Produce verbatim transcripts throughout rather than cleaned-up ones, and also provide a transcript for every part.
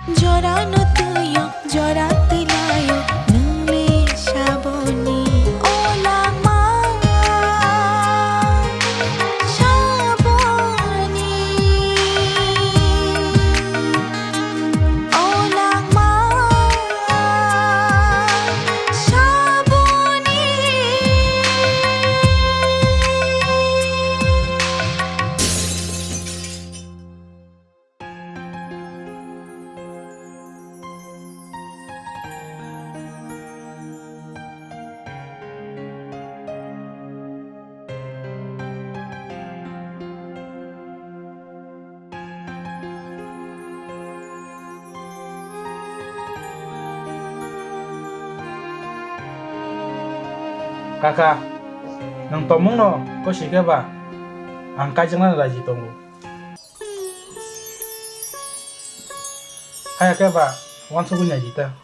Jorano twiyo, jora twilayo, nwng le saboni. O langma, saboni. O langma, saboni. Kaka, nwng tongmungno kosi khe ba, ang kaijaknani raji tongo. Haya khe ba, uansugwi nai di ta.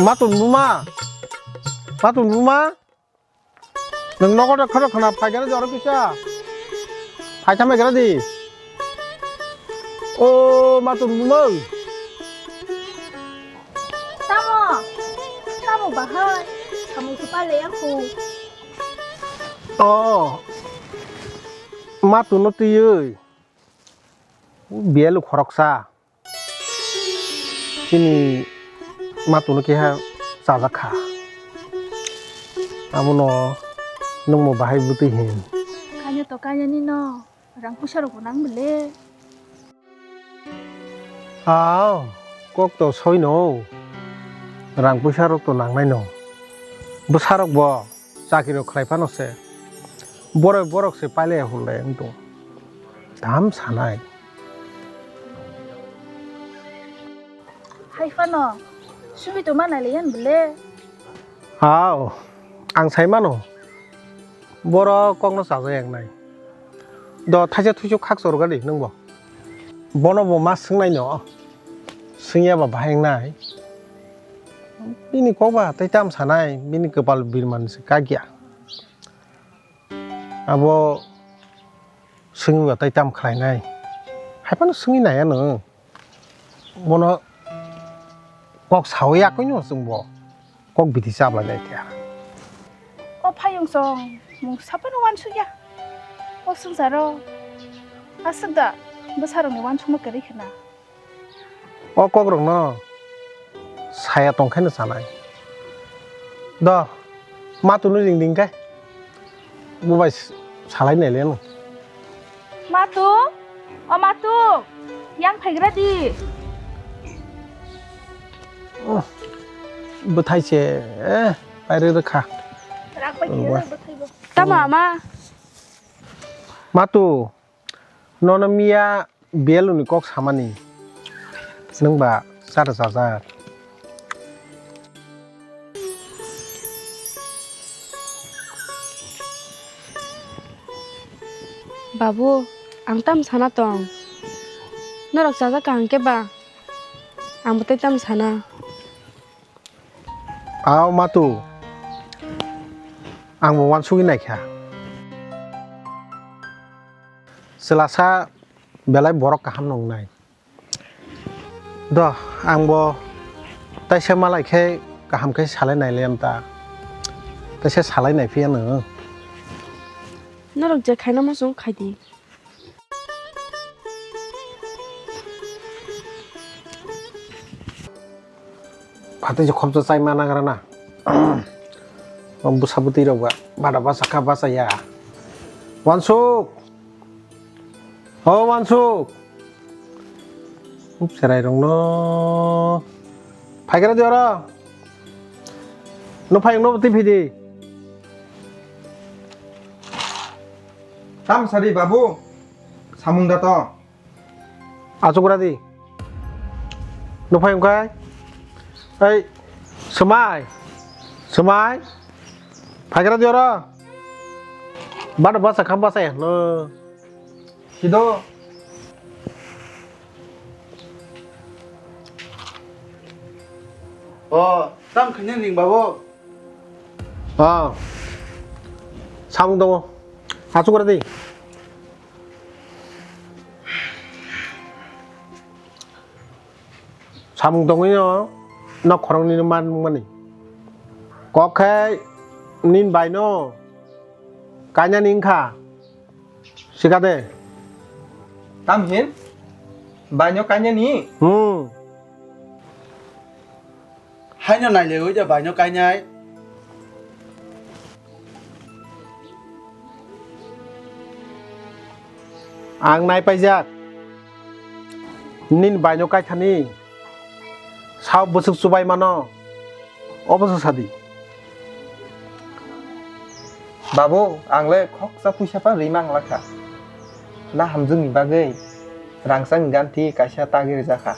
Matun buma, Matun buma. Nwng nogo da khoro khna phai gana di oro kisa. Phai thamai gana di. O matun bumung. Tamo. Tamo bahai. Samung kepale aku. O. Matun no tiyui. Bialu khoroksa. Chini matunu keha chajak kha. Abono nwngmo bahai bwtwi hin. Kanya to kanya nino rang puisa rok bo nang bele. Aw, kok to soino. Rang puisa rok to nangnai no. Bwsa rok bo chakri rok khlai phano se. Borok borok se pailai ya hwnlai wng tong. Tam sanai. Hai phano, sumi tongma nai le yan bele. Aw, ang sai mano. Borok kokno chaja yang nai. Do thaisa thuisu khak chorga di nwng bo. Bono bo ma swngnai no. Swngya ba bahai wngnai. Bini kok ba tei tam sanai, bini kwpal birman se kagya. Abo swngwi ba tei tam khlainai. Haiphano swngwi naiya nwng. Bono kok sawi yakwi no chwngbo kok bidi chablai lai kha. O phayung chong mung saphano wansukya. O swngcharo aswk da bwsarokni wansukma kwrwi khna. O kokrokno saya tongkhaino chanai. Do, matunu ring ding khe. Bo bai salai nai le no. Matu, o Matu, yang phaigra di. Bwthai se, eh, pairi rwkha. Rak bai khe bwthai bo. Tamo ama? Matu, nono miya Beluni kok samani nwng ba chara chajak. Babu, ang tam sana tong. Norok chajak kaham khe ba? Ang bo tei tam sana. Aw matu, ang bo wansugwi naikha. Chwlasa belai borok kaham nungnai. Do, ang bo taisa malai khe kaham khe salai nai le ta. Taisa salai nai phiya no. Norok je khaina muchung khai di. Phatwi se khopsa chai ma nagra na. O bwsa bwtwi rok ba bada basa kha basa ya. Wansuk. O wansuk. Cherai rok no. Phaigra di oro. No phai no bwtwi phidi. Tam sari babu. Samung da to. Achukra di. Nuphai wngkha. Ei, swmai. Swmai. Phaigra di oro. Bado basa kham basa ya. No. Sido. O, tam khanya ning babo. O. Samung tongo. Achukra di. Samung tongwino nok khoroknwino man wngmani. Kok khe nini baino kainani wngkha. Sika de. Tam hin? Baino kainani? Hmm. Haino naile oi de baino kainai. Ang naipaijak. Nini baino kaithani. Sao bwswk chubai mano, obo se sadi. Babu, ang le khoksa puisa pha ri mang lakha. Na hamjwkni bagwi rangchakni ganthi kaisa tagwi rwjakha.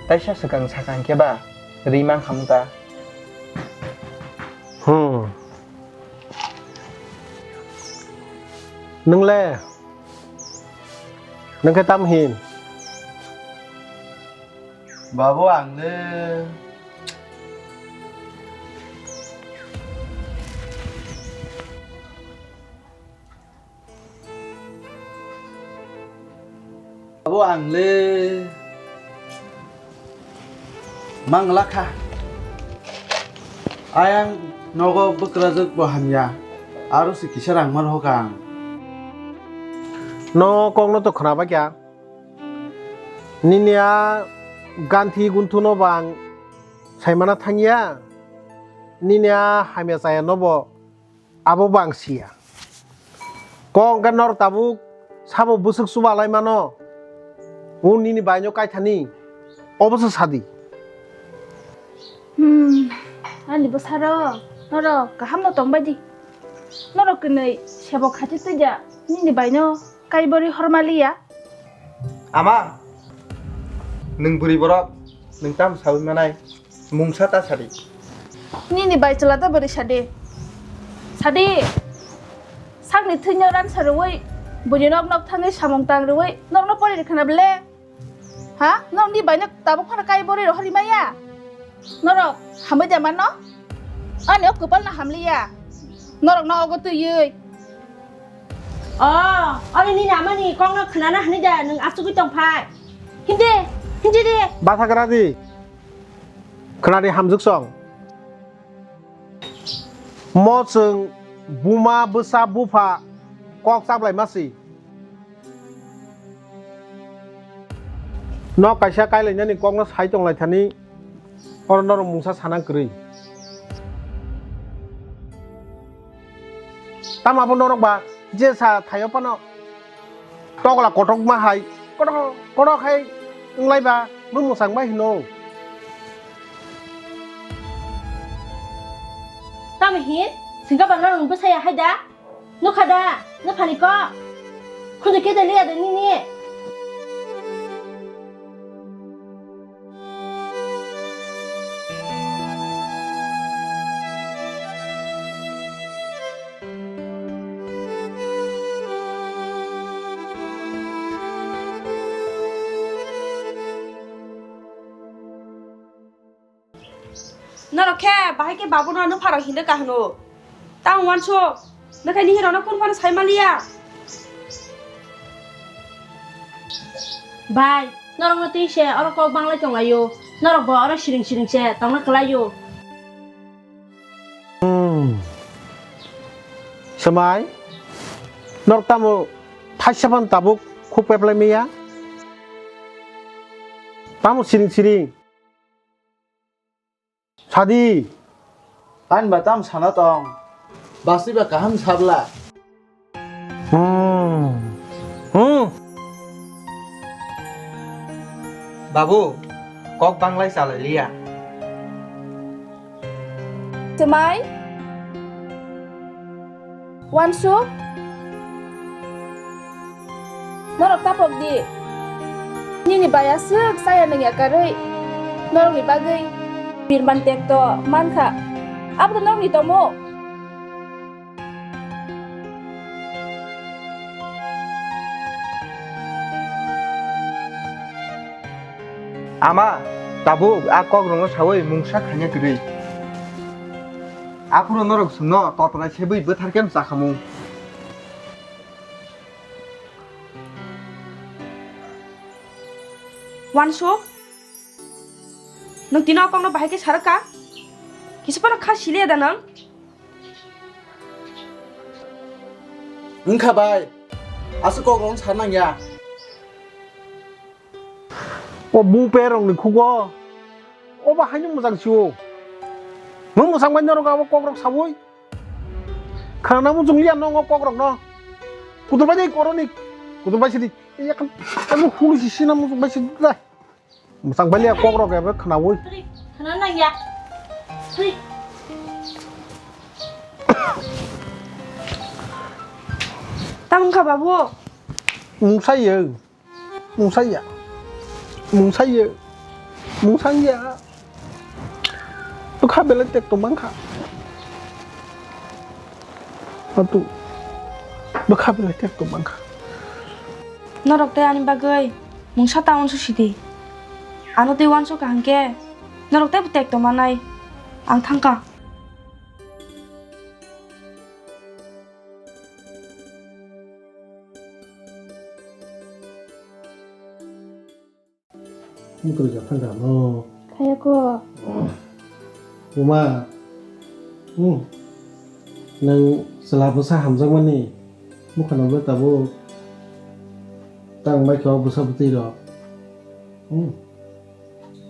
Taisa swkang sakha hinkhe ba ri mang kha mung ta. Hmm. Nwng le? Nwng khe tam hin? Babu, ang le, babu, ang le. Mang lakha. Ayang nogo bwkrajwk bo hamya. Aro se kisa rang mar hoka ang. No kokno to khna bai kha. Nini a ganthi gunthu no bo ang saimana thangya. Nini a hamya chaya no bo Abo bo ang siya. Kok hwnkhe norok tabuk sabo bwswk chubalai mano? O nini baino kaithani, obo se sadi. Hmm, ani bwsarok, norok kaham no tongbai di. Norok kwnwi sebo khati twi ja, nini baino kaiborwi hormaliya. Ama, nwng bwrwi borok, nwng tamo saui manai, mungsa ta sadi. Nini bai chwla ta bwrwi sadi. Sadi. Sakni thwino ran sa rwui, buini nok nok thangwi samung tang rwui, nokno pori rwkha na bwle? Ha? Nokni baino tabuk phano kai bori rohorwi maya? Norok hamwi de mano? Ani o kwpal no hamliya. Norok no ogo twiwi. O, ani nini amani kok no khwnana hwnwi da nwng achugwi tong phai. Hindi, hindi di. Basa gra di. Khwnadi hamjwk song. Mo chwng buma bwsa bupha kok chaplai masi. Nok kaisa kailainani kokno sai tonglaithani, oro norok mungsa sana kwrwi. Tamo abo norok ba je sa thaio phano tokla kotok ma hai, kotok, kotok hai wnglai ba, bo mwchang bai hino. Tamo hin? Singka ba norok bwsaya hai da? Nukha da, nuphani kok? Khunju khe de liya de nini. Norok khe bahai khe babono ano pharo hinda kahno. Tang uansuk, bwkhaini hirokno kunu phano sai maliya. Bai, norokno twi se oro kok banglai tonglaio. Norokbo oro siring siring se tongna kwlaio. Hmm. Swmai, norok tamo thaisa phano tabuk khuk peplai maya? Tamo siring siring? Sadi. Ani ba tam sana tong. Basi ba kaham sabla. Hmm. Hmm. Babu, kok banglai chalai liya. Swmai? Uansuk? Norok tapok di. Nini bai aswk chaya nangya karwi norokni bagwi birman tekto mankha. Abono norokni tomung. Ama, tabuk a kokrokno saui mungsa khaina kwrwi. Aphuru norok chwngno totonai sebui bwtharkhe chakhamung. Wansuk, nwng tino o kokno bahai khe sarwkha? Kisa phano kha siliya da nwng? Wngkha bai, aswk kokrokno sa nangya. O bung perokni khugo, obo haino mwchang sio. Nwng mwchang bai norok abo kokrok saui. Khana muchung liya nongo kokrokno. Kutul bai dei koroni. Kutul bai sidi. Yakan, yakan hulu si sina muchung bai sidi da. Mwchang bai liya kokrok abo khnaui. Khana nangya. Tamo wngkha babu? Mungsa ye. Mungsa ya. Mungsa ye. Mungsa ya. Bwkha belai tek tong mankha. Atu. Bwkha belai tek tong mankha. Norok tei ani bagwi mungsa ta uansuk sidi. Ano tei uansuk kaham khe norok teibo tek tong manai. Ang thangkha. Wngtoi jak thang kha no. Khaya ko. Buma. Hmm. Nang chwla bwsa hamjakmani. Bwkhano bo tabuk. Tang bai khe o bwsa bwtwi rok. Hmm.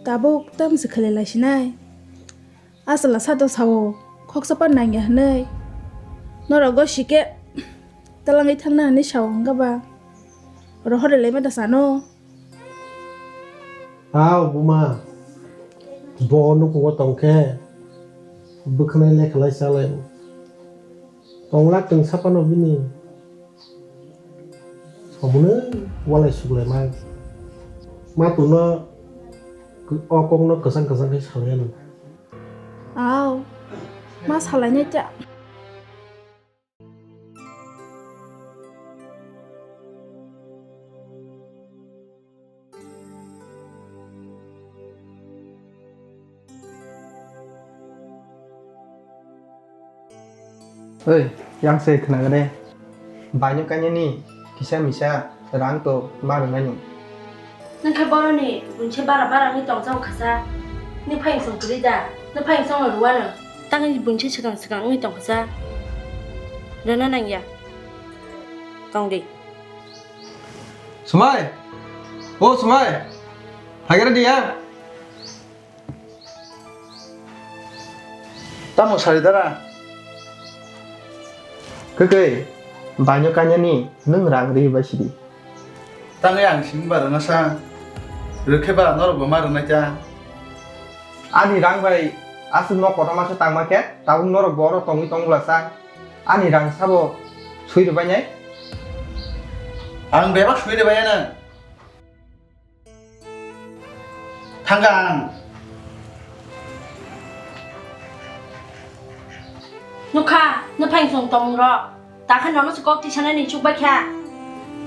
Tabuk tamo se khlai lai sinai. A chwla sato sao, khoksa pan nangya hwnwi. Norok go sike talangwi thangna hwnwi sao hwnkha ba. Rohor rwlaima da sano. Ao buma, bo nukhungo tongkhe bwkhanai lekhalai chalai tonglak tong sapano bini. Omono walai suklai ma. Ma tungno o kokno kwchang kwchang khe salai ano. Ao, ma salainai ta. Oi, yang se khna gane. Baino kanya ni kisa misa rang to ma rwnai no. Nang khe boroni bunse bara bara wngwi tongjago khasa. Ni phai song kwrwi da. Ni phai song rwano. Tangni bunse swkang swkang wngwi tongkhasa. Rwna nangya. Tongdi. Sumai. O Sumai. Hagere dia. Tamo sari dara? Kwkwi, baino kanya ni nwng rang ri bai sidi. Tangwi ang simi ba rwna sa, rwkhe ba norok bo ma rwnai ta. Ani rang bai aswk nok kotorma khe tangma khe, tabuk norok bo oro tongwi tong bwla sa. Ani rang sabo sui rwbai nai. Ang bebak sui rwbai nang. Thangkha ang. Nukha, nw phaing song tongmung rok. Takha nono se kok tisanani chukbai kha.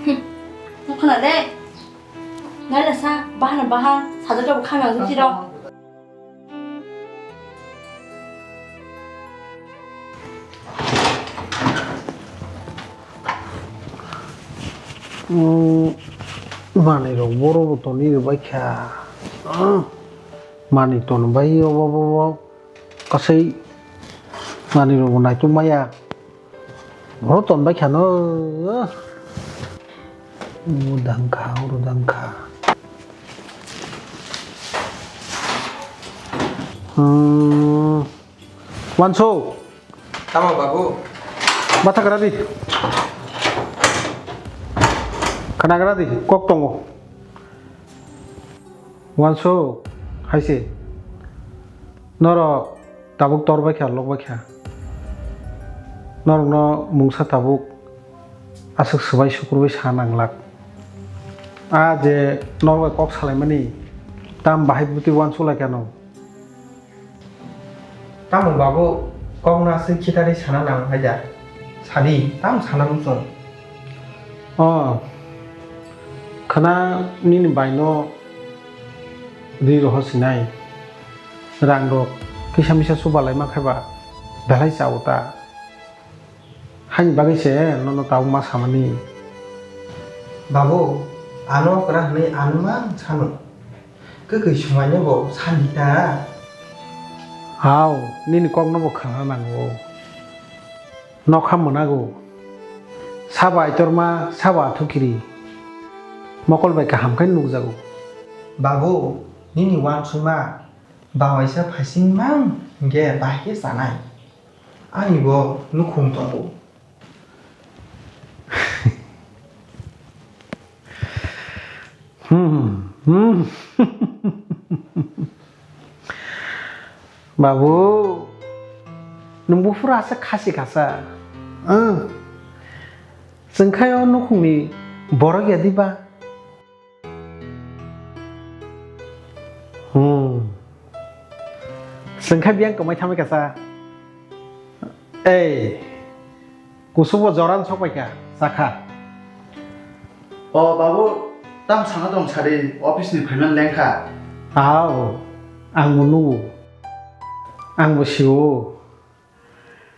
Hm, nukha na de. Naila sa, bahana baha, sajak khe bo khana jiti rok. Umm, manwi rok boro bo toni rwbai kha. Umm, manwi ton bai obo bo bo kasai manwi rok bo naituk maya. Boro ton bai kha no. Umm, dang kha, oro dang kha. Umm, Wanso. Tamo babu? Matha gra di. Khana gra di, kok tongo. Wanso, hai se. Norok tabuk tor bai kha, lok bai kha. Norokno mungsa tabuk aswk swbai sukurbai sa nanglak. A je norok bai kok salaimani tam bahai bwtwi wansu lai kha no. Tamo babu, kokno aswk khitarwi sana nang hai da? Sadi, tamo sana muchung? O, khwna nini baino ri rohor sinai. Rang rok kisa misa chubalai mankha ba belai chao ta. Haini bagwi se nono tabuk ma samani. Babu, ano kwra hwnwi ano mang sano. Kwkwi swmaino bo sandi ta? Hao, nini kokno bo khna nango. Nokha mwnago. Sabo aitorma, sabo athukiri. Mokol bai kaham khe nukjago. Babu, nini uansukma bawaisa phaisingmang hinkhe bahai khe chanai. Ani bo nukhung tongo. Hmm, hmm. Babu, nwng buphuru asa khasi khasa. Ang. Chwng khai o nukhungni borok ya diba? Hmm. Chwng kha biyang kwmai thamwi kasa. Ei, kusubo joran sokpaikha, chakha. O babu, tam sana tong sadi, office ni phaimani lengkha. Ao, ang bo nugo. Ang bo sio.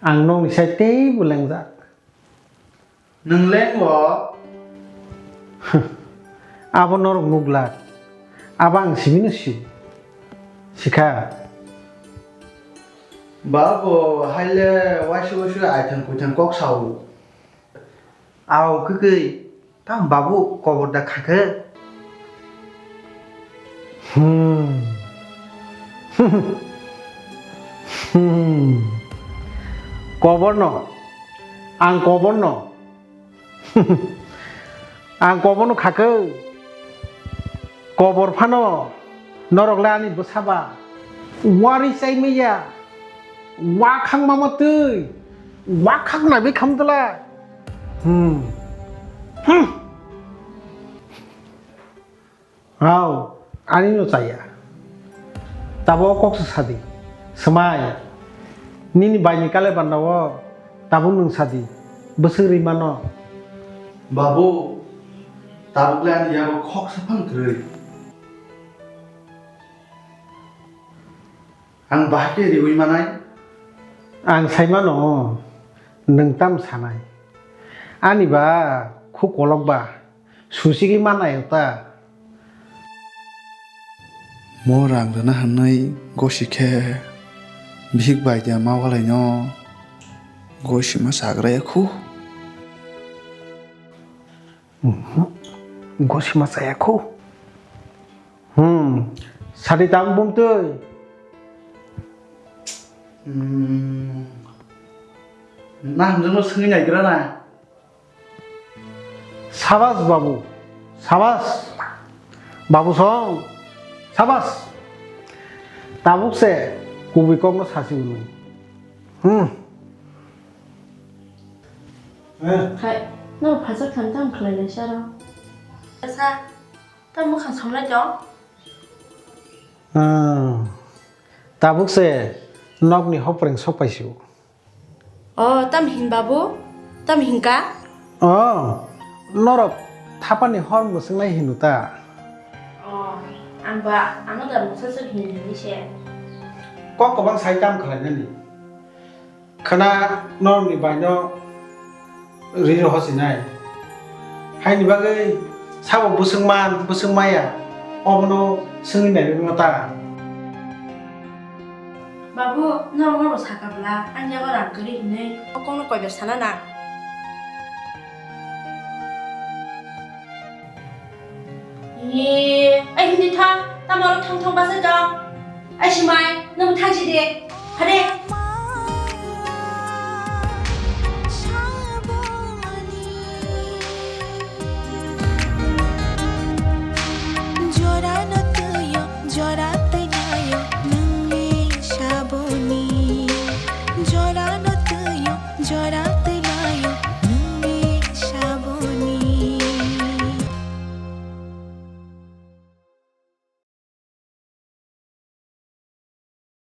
Ang nokni sai teibo lengjak. Nwng lengo? Abo norok nuglak. Abo ang simino sio. Sikha. Babo, haile waisa waisa aithang kuithang kok sao. Ao kwkwi, tamo babu kobor da khakhe? Hmm. Hmm. Koborno, ang koborno. Ang koborno khakhe. Kobor phano norok le ani bwsa ba. Wari chai maya. Wakhang mama twi. Wakhang naibi khamdala. Hmm. Hmm. Hao, ani no chaya. Tabo o kok se sadi. Swmai. Nini bai ni kale banda o tabo nwng sadi. Bwswk ri mano. Babu, tabuk le ani yago khok saphang kwrwi. Ang bahai khe riwi manai. Ang sai mano, nwng tam sanai. Ani ba khuk kolok ba. Susigwi manai ta. Mo rang rwna hwnwi gosi khe bihik bai de ma walai no gosi ma chagra ya khu. Mhm. Gosi ma chaya khu. Hmm. Sadi tam bum twi. Hmm. Na hamjwk no swngwi naigra na. Sabas babu, sabas. Babu song, sabas. Tabuk se kubui kok no sasi wnwi. Hmm. Hai, no phajak tham tam khlai lai saro. Sa, tam mukhang somlai tong. Hmm. Tabuk se nok ni hopreng sok paisio. O, tam hin babu? Tam hin ka? O, norok thapani hor mwswngnai hino ta? O, ang ba ano da mungsa se hin hinwi se. Kok kwbang sai tam khlainani. Khwna norokni baino ri rohosinai. Haini bagwi sabo bwswk man, bwswk maya, obono swngwi naiwi mano ta? Babu, norok norok saka bwla, ani yago rang kwrwi hinwi. O kokno koibar sana na. Ee, ai hindi tha, tamo oro thong thong basa tong. Ai simai, nwng thangsi de. Hade.